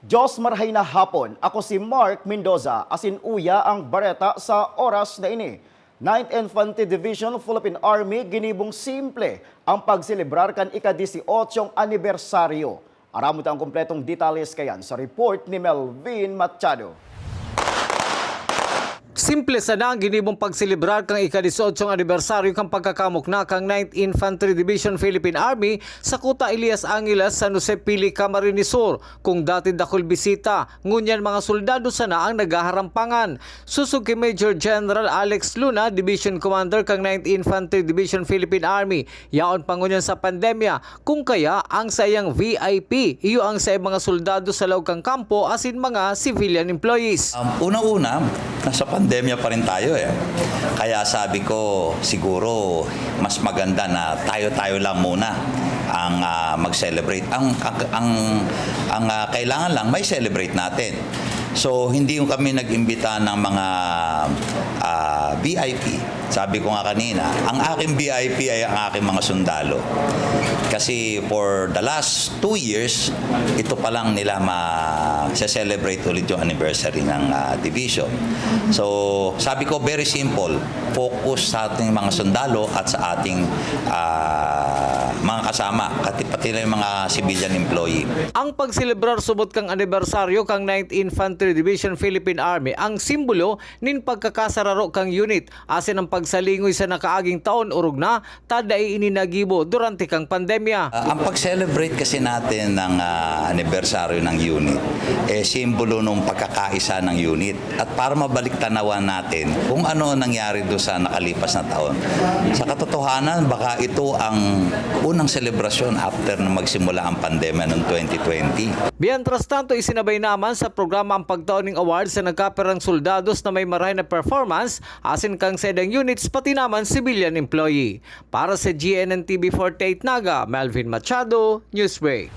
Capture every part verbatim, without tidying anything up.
Diyos marhay na hapon, ako si Mark Mendoza, asin uya ang bareta sa oras na ini. Ninth Infantry Division, Philippine Army, ginibong simple ang pagselebrar kan ika-disyotsyong anibersaryo. Aramon ta ang kompletong detalles kayan sa report ni Melvin Machado. Simple sana ang ginibong pagselebrar kan ika-disyotsyong anibersaryo kan pagkakamukna kan Ninth Infantry Division Philippine Army sa Kuta Elias Angeles, San Jose, Pili, Camarines Sur, kung dati dakul bisita, ngunyan mga soldado sana ang naghaharampangan. Sosog ki Major General Alex Luna, Division Commander kan Ninth Infantry Division Philippine Army, yaon pa ngunyan sa pandemya, kung kaya ang saiyang V I P, iyo ang saiyang mga soldado sa laog kan kampo asin mga civilian employees. Um, unang-una, nasa pandemya pa rin tayo eh. Kaya sabi ko, siguro mas maganda na tayo-tayo lang muna ang, ah, mag-celebrate. Ang, ang, ang, ah, kailangan lang, may celebrate natin. So, hindi yung kami nag-imbita ng mga, ah, V I P. Sabi ko nga kanina, ang aking V I P ay ang aking mga sundalo. Kasi for the last two years, ito pa lang nila ma-celebrate ulit yung anniversary ng, ah, division. So, sabi ko, very simple. Focus sa ating mga sundalo at sa ating, ah, mga kasama, pati, pati na yung mga civilian employee. Ang pagselebrar subot kan anibersaryo kan Ninth Infantry Division Philippine Army ang simbolo nin pagkakasararo kan unit, asin ang pagsalingoy sa nakaaging taon orog na, ta dai ini nagibo durante kan pandemya. Ah, ang pag-celebrate kasi natin ng, ah, anibersaryo ng unit, eh, simbolo ng pagkakaisa ng unit. At para mabalik tanawan natin kung ano ang nangyari do sa nakalipas na taon. Sa katotohanan, baka ito ang unang selebrasyon after na magsimula ang pandemya noong twenty twenty. Mientras tanto, isinabay naman sa programa ang pagtao ning award sa nagkapirang soldados na may marahay na performance, asin kan saindang units, pati naman civilian employee. Para sa G N N T V forty-eight Naga, Melvin Machado, Newsbreak.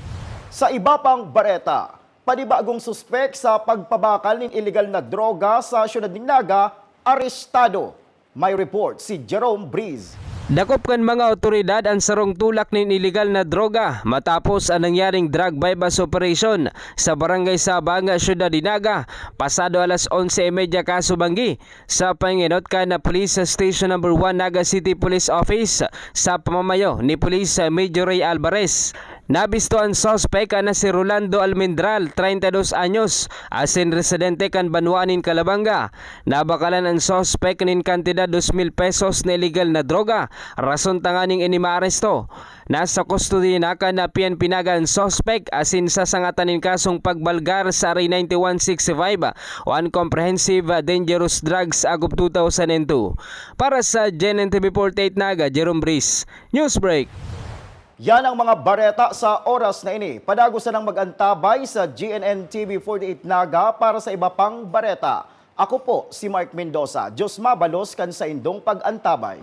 Sa iba pang bareta, panibagong suspek sa pagpabakal nin iligal na droga sa siyudad nin Naga, arestado. May report si Jerome Breeze. Dakop kan mga awtoridad an sarong tulak nin iligal na droga matapos an nangyaring drug buy-bust operation sa Barangay Sabang, Siyudad de Naga, pasado alas onse y media kasubanggi, sa pangenot kan Police Station Number One, Naga City Police Office, sa pamamayo ni Police Major Ray Alvarez. Nabisto an suspek na si Rolando Almendral, treinta y dos anyos, asin residente kan banwaan nin Calabanga. Nabakalan an suspek nin kantidad dos mil pesos na iligal na droga, rason tanganing ini maaresto. Nasa kustodiya na kan P N P Naga an suspek asin sasangatan nin kasong pagbalgar sa Aray ninety-one sixty-five o an Comprehensive Dangerous Drugs Act of two thousand and two. Para sa G N N T V forty-eight Naga, Jerome Breeze, Newsbreak. Yan ang mga bareta sa oras na ini. Padagos sanang mag-antabay sa G N N T V forty-eight Naga para sa iba pang bareta. Ako po si Mark Mendoza. Diyos mabalos kan saindong pag-antabay.